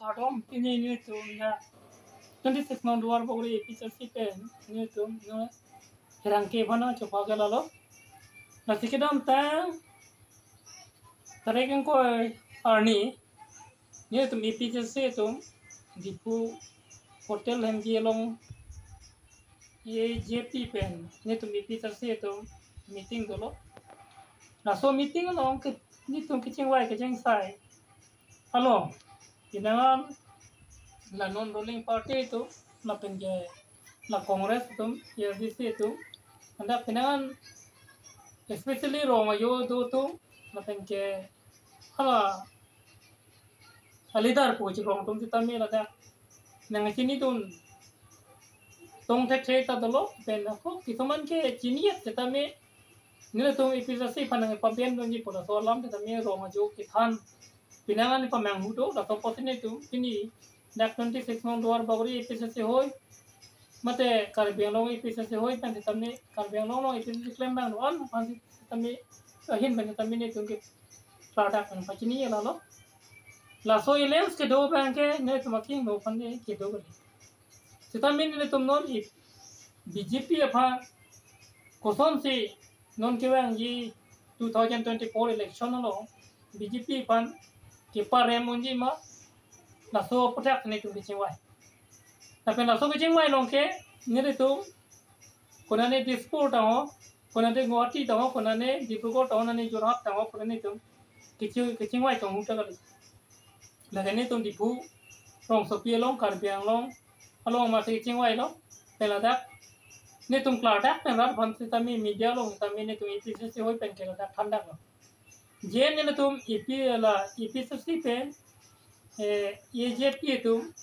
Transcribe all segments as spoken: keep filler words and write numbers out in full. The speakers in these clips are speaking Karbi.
Kardom, pini nelitum ya twenty-six non Duarbagori A P H L C pen nelitum no herang ke bana chopa ke lalo. Lasi kedamtang tarik ingkoi arni nelitum A P H L C atum Diphu hotel hem along A J P pen nelitum A P H L C atum meeting dolo. Laso meeting along ke nelitum kechingvai kechingsai along pinangan la non ruling party atum lapen ke la Congress atum, A R D C atum, anda pinangan especially rong ajo do atum lapen ke hala a leader pu chirong atum sitame ladak nangchinidun tong thekthe ta dolo, pen ako kisuman ke chini-et sitame nelitum A P H L C aphan nangpabian dunji pu laso alam sitame rong ajo kethan pinangan pamanghu do, laso apotsi nelitum pini dak twenty-six non Duarbagori A P H L C ahoi mate Karbi Anglong A P H L C ahoi pen sitame Karbi Anglong along A P H L C klem abang do-an aphan sitame ahin pen sitame nelitum ke klardak pen pachini lalo. Laso alliance kedo abang ke nelitum akehingno aphan ke kedo kali. Sitame nelitum non i B J P aphan kosonsi non kevangji two thousand twenty-four election along B J P aphan keparem unji ma, laso aputhak nelitum kechingvai. Lapen laso kechingvai along ke nelitum konane Dispur tangho, konane Guwahati tangho, konane Dibrugarh tangho, konane Jorhat tangho, konane itum kechi- kechingvai tangho ta kali. Lake nelitum Diphu rongsopi along, Karbi Anglong along masi kechingvailo. Pen ladak nelitum klardak pen rat aphan sitame media along sitame nelitum A P H L C ahoi pen ke ladak thandaklo. Je nelitum A P la A P H L C pen, eh, A J P atum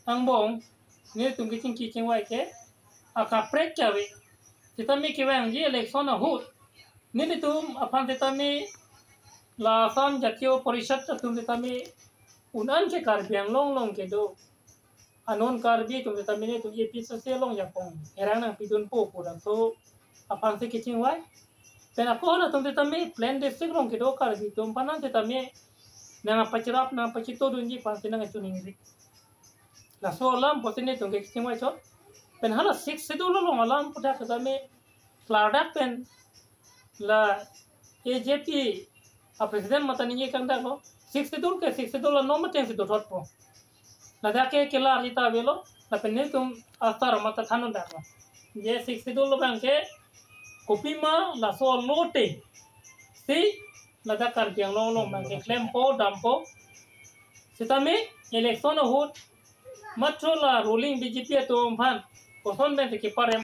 angbong nelitum kechingki chingvai ke akaprek kave sitame kevangji election ahut nelitum aphan sitame la Assam Jatiya Parishad atum sitame un-an ke Karbi Anglong along kedo a non Karbi atum sitame nelitum A P H L C along jakong herang nangpidunpo pu laso aphansi kechingvai. Pen ako atum sitame plain district along kedo Karbi atum aphan sitame nangpachirap nangpachito dunji aphansi nangchiningri. Laso alam apotsi nelitum kechingvai chot. Pen hala Sixth Schedule along alam aputhak sitame klardak pen la A J P a president mate ningje kangdaklo, Sixth Schedule ke Sixth Schedule anom atengsi dothotpo. Ladak ke kelar ji ta avelo, lapen nelitum asar mate thandaklo. Je Sixth Schedule abang ke kopima laso alote si ladak Karbi Anglong along abang ke klempo dampo. Sitame election ahut matro la ruling B J P atum aphan koson pensi keparem